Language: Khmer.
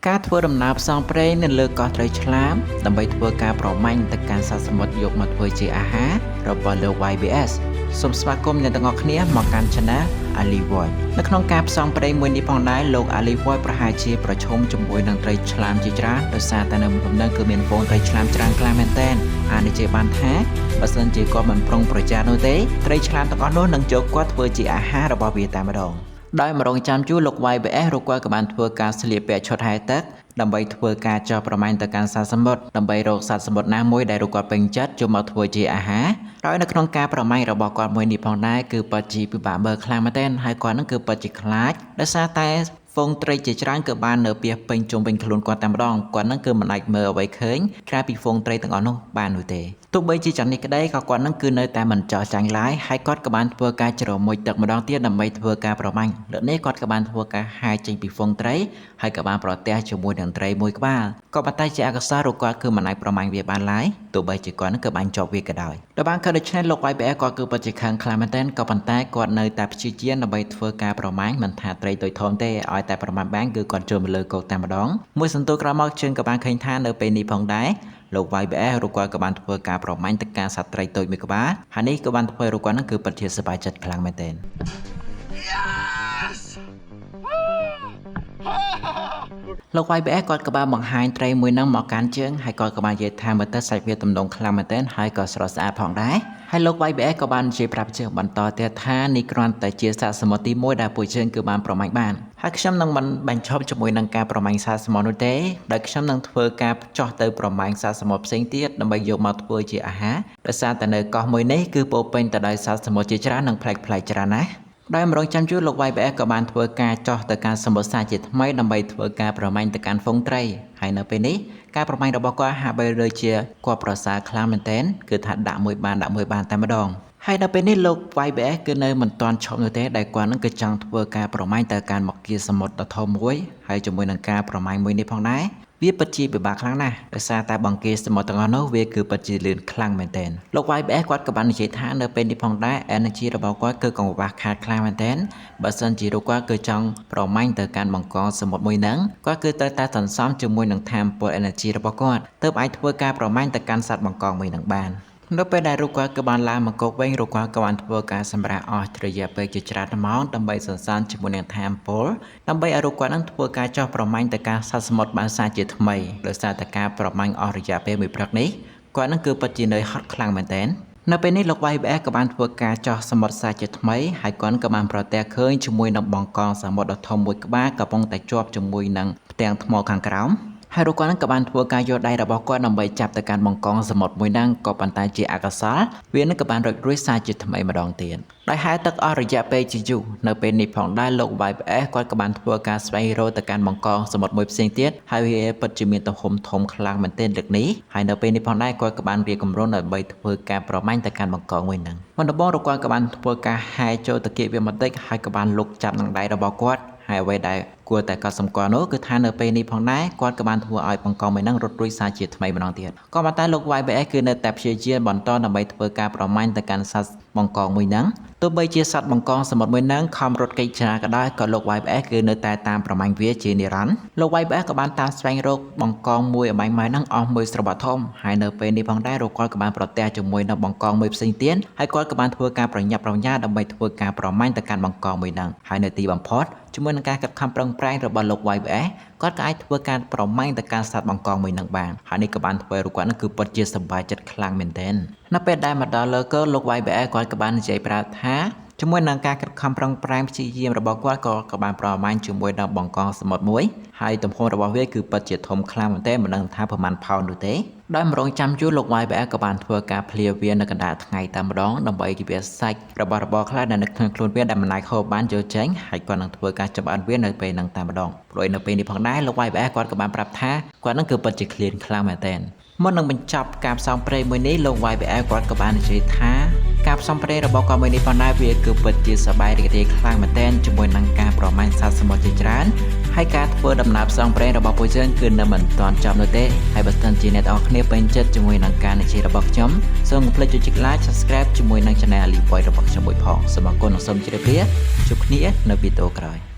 ការធ្វើដំណើរផ្សងព្រេងនៅលើកោះត្រីឆ្លាមដើម្បីធ្វើការប្រមាញ់ទៅកាន់សត្វសមុទ្រយកមកធ្វើជាអាហាររបស់លោក YBS សូមស្វាគមន៍អ្នកទាំងអស់គ្នាមកកាន់ Channel Ali Voice នៅក្នុងការផ្សងព្រេងមួយនេះផងដែរលោក Ali Voice ប្រហែលជាប្រឈមជាមួយនឹងត្រីឆ្លាមជាច្រើនដោយសារតែនៅមុំនឹងគឺមានហ្វូងត្រីឆ្លាមច្រើនខ្លាំងមែនទែនអាចនិយាយបានថាបើសិនជាគាត់មិនប្រុងប្រយ័ត្ននោះទេត្រីឆ្លាមទាំងអស់នោះនឹងយកគាត់ធ្វើជាអាហាររបស់វាតែម្ដងដោយមករងចាំយូរលោក YBS រូបគាត់ក៏បានធ្វើការស្លៀកពាក់ឈុតហែលទឹកដើម្បីធ្វើការចោះប្រមាញ់ទៅកាន់សត្វសមុទ្រដើម្បីរកសត្វសមុទ្រណាមួយដែលរូបគាត់ពេញចិត្តយកមកធ្វើជាអាហារដោយនៅក្នុងការប្រមាញ់របស់គាត់មួយនេះផងដែរគឺពិតជាពិបាកមើលខ្លាំងមែនទែនហើយគាត់នឹងគឺពិតជាខ្លាចដោយសារតែហ្វូងត្រីជាច្រើនគឺបាននៅពាសពេញជុំវិញខ្លួនគាត់តែម្ដងគាត់នឹងគឺមិនអាចមើលអ្វីឃើញក្រៅពីហ្វូងត្រីទាំងអស់នោះបាននោះទេទោះបីជាយ៉ាងនេះក្តីក៏គាត់នឹងគឺនៅតែមិនចោះចាញ់ឡើយហើយគាត់ក៏បានធ្វើការជ្រមុជទឹកម្ដងទៀតដើម្បីធ្វើការប្រមាញ់លើកនេះគាត់ក៏បានធ្វើការហែចេញពីហ្វូងត្រីហើយក៏បានប្រទះជាមួយនឹងត្រីមួយក្បាលក៏ប៉ុន្តែជាអកុសលរូបគាត់គឺមិនអាចប្រមាញ់វាបានឡើយទោះបីជាគាត់នឹងគឺបានជាប់វាក៏ដោយដល់បានឃើញដូច្នេះលោក YBS គាត់គឺពិតជាខឹងខ្លាំងមែនទែនក៏ប៉ុន្តែគាត់នៅតែព្យាយាមដើម្បីធ្វើការប្រមាញ់មិនថាត្រីតូចធំទេឲ្យតែប្រមាញ់បានគឺគាត់ចូលមកលើគោកតែម្ដងមួយសន្ទុះក្រោយមកជើងក៏បានឃើញថានៅពេលនេះផងដែរលោក YBS រូបគាត់ក៏បានធ្វើការប្រមាញ់ទៅការសត្វត្រីតូចមួយក្បាលហើយនេះក៏បានធ្វើឲ្យរូបគាត់នឹងគឺពិតជាសប្បាយចិត្តខ្លាំងមែនទែន Yes! លោក YBS គាត់ក៏បានបង្ហាញត្រីមួយហ្នឹងមកកាន់ជើងហើយគាត់ក៏បាននិយាយថាមើលទៅសាច់វាទំនងខ្លាំងមែនទែនហើយក៏ស្រស់ស្អាតផងដែរហើយលោក YBS ក៏បាននិយាយប្រាប់ជើងបន្តទៀតថានេះគ្រាន់តែជាសត្វសមុទ្រទី1ដែលពួកជើងគឺបានប្រមាញ់បានហើយខ្ញុំនឹងមិនបញ្ឈប់ជាមួយនឹងការប្រមាញ់សត្វសមុទ្រនោះទេដោយខ្ញុំនឹងធ្វើការចោះទៅប្រមាញ់សត្វសមុទ្រផ្សេងទៀតដើម្បីយកមកធ្វើជាអាហារដោយសារតែនៅកោះមួយនេះគឺពោរពេញទៅដោយសត្វសមុទ្រជាច្រើននិងប្លែកៗច្រើនណាស់ដោយម្រងចាំយូរលោក YBS ក៏បានធ្វើការចោះទៅកាន់សមុទ្រសាជាថ្មីដើម្បីធ្វើការប្រមាញ់ទៅកាន់ហ្វូងត្រីហើយនៅពេលនេះការប្រមាញ់របស់គាត់ហាក់បីដូចជាគាត់ប្រសើរខ្លាំងមែនទែនគឺថាដាក់មួយបានដាក់មួយបានតែម្ដងហើយដល់ពេលនេះលោក YBS គឺនៅមិនទាន់ឈប់នោះទេដែលគាត់នឹងគឺចង់ធ្វើការប្រមាញ់ទៅកាន់មកគាសមុទ្រដ៏ធំមួយហើយជាមួយនឹងការប្រមាញ់មួយនេះផងដែរវាពិតជាពិបាកខ្លាំងណាស់ដោយសារតែបង្គាសមុទ្រទាំងអស់នោះវាគឺពិតជាលឿនខ្លាំងមែនទែនលោក YBS គាត់ក៏បាននិយាយថានៅពេលនេះផងដែរ energy របស់គាត់គឺកង្វះខាតខ្លាំងមែនទែនបើសិនជារូបគាត់គឺចង់ប្រមាញ់ទៅកាន់បង្កសមុទ្រមួយហ្នឹងគាត់គឺត្រូវតែសន្សំជាមួយនឹងថាមពល energy របស់គាត់ទើបអាចធ្វើការប្រមាញ់ទៅកាន់សត្វបង្កងមួយហ្នឹងបាននៅពេលដែលរូបគាត់គឺបានឡើងមកគោកវិញរូបគាត់ក៏បានធ្វើការសម្រាកអស់រយៈពេលជាច្រើនម៉ោងដើម្បីសន្សំជាមួយនឹងថាមពលដើម្បីឲ្យរូបគាត់នឹងធ្វើការចោះប្រមាញ់ទៅការសត្វសមុទ្របានសាជាថ្មីដោយសារតែការប្រមាញ់អស់រយៈពេលមួយព្រឹកនេះគាត់នឹងគឺពិតជានឿយហត់ខ្លាំងមែនទែននៅពេលនេះលោក YBS ក៏បានធ្វើការចោះសមុទ្រសាជាថ្មីហើយគាត់ក៏បានប្រទះឃើញជាមួយនឹងបង្កងសមុទ្រដ៏ធំមួយក្បាលកំពុងតែជាប់ជាមួយនឹងផ្ទាំងថ្មខាងក្រោមហើយរូបគាត់នឹងក៏បានធ្វើការយកដៃរបស់គាត់ដើម្បីចាប់ទៅកាន់បង្កងសមុទ្រមួយហ្នឹងក៏ប៉ុន្តែជាអកុសលវានឹងក៏បានរត់រួចសាជាថ្មីម្ដងទៀតដោយហែទឹកអស់រយៈពេលជាយូរនៅពេលនេះផងដែរលោក YBS គាត់ក៏បានធ្វើការស្វែងរកទៅកាន់បង្កងសមុទ្រមួយផ្សេងទៀតហើយវាពិតជាមានទំហំធំខ្លាំងមែនទែនលើកនេះហើយនៅពេលនេះផងដែរគាត់ក៏បានរៀបគម្រោងដើម្បីធ្វើការប្រមាញ់ទៅកាន់បង្កងមួយហ្នឹងមុនដំបូងគាត់ក៏បានធ្វើការហែចូលទៅគៀកវាបន្តិចហើយក៏បានលុកចាប់នឹងដៃរបស់គាត់ហើយអ្វីដែលគួរតែកត់សម្គាល់នោះគឺថានៅពេលនេះផងដែរគាត់ក៏បានធ្វើឲ្យបង្កងមួយហ្នឹងរត់រួចសាជាថ្មីម្ដងទៀតក៏ប៉ុន្តែលោក YBS គឺនៅតែព្យាយាមបន្តដើម្បីធ្វើការប្រមាញ់ទៅកាន់សត្វបង្កងមួយហ្នឹងទោះបីជាសត្វបង្កងសមុទ្រមួយហ្នឹងខំរត់គេចច្រើនក៏ដោយក៏លោក YBS គឺនៅតែតាមប្រមាញ់វាជានិរន្តរ៍លោក YBS ក៏បានតាមស្វែងរកបង្កងមួយអបាញ់ម៉ែហ្នឹងអស់មួយស្របធំហើយនៅពេលនេះផងដែរលោកគាត់ក៏បានប្រទះជាមួយនឹងបង្កងមួយផ្សេងទៀតហើយគាត់ក៏បានធ្វើការប្រញាប់ប្រញាល់ដើម្បីធ្វើការប្រមាញ់ទៅកាន់បង្កងមួយហ្នឹងហើយនៅទីបំផុតជាមួយនឹងការខិតខំប្រឹងប្រែងរបស់លោក YBS គាត់ក៏អាចធ្វើការប្រមាញ់ទៅកាន់សត្វបង្កងមួយនឹងបានហើយនេះក៏បានធ្វើឲ្យរូបគាត់នឹងគឺពិតជាសប្បាយចិត្តខ្លាំងមែនទែននៅពេលដែលមកដល់លើគោលោក YBS គាត់ក៏បាននិយាយប្រាប់ថាជាមួយនឹងការខិតខំប្រឹងប្រែងព្យាយាមរបស់គាត់ក៏ក៏បានប្រមាញ់ជាមួយនឹងបង្កងសមុទ្រមួយហើយទំហំរបស់វាគឺពិតជាធំខ្លាំងមែនទែនមិនដឹងថាប្រមាណផោននោះទេដោយម្រងចាំយូរលោក YBS ក៏បានធ្វើការភ្លាវានៅកណ្ដាលថ្ងៃតែម្ដងដើម្បីវាសាច់របស់របរខ្លះដែលនៅក្នុងខ្លួនវាដែលមិនអាចហូបបានយកចេញហើយគាត់នឹងធ្វើការចម្អិនវានៅពេលហ្នឹងតែម្ដងព្រោះនៅពេលនេះផងដែរលោក YBS គាត់ក៏បានប្រាប់ថាគាត់នឹងគឺពិតជាឃ្លានខ្លាំងមែនទែនមុននឹងបញ្ចប់ការផ្សងព្រេងមួយនេះលោក YBS គាត់ក៏បាននិយាយថាការផ្សងព្រេងរបស់គាត់មួយនេះផងដែរវាគឺពិតជាសប្បាយរីករាយខ្លាំងមែនទែនជាមួយនឹងការប្រមាញ់សត្វសមុទ្រជាច្រើនហើយការធ្វើដំណើរផ្សងព្រេងរបស់ពួកយើងគឺនៅមិនទាន់ចប់នោះទេហើយបើសិនជាអ្នកទាំងអស់គ្នាពេញចិត្តជាមួយនឹងការនិយាយរបស់ខ្ញុំសូមកុំភ្លេចចុច like Subscribe ជាមួយនឹង Channel Ali Boy របស់ខ្ញុំមួយផងសូមអរគុណនិងសូមជម្រាបលាជួបគ្នានៅវីដេអូក្រោយ។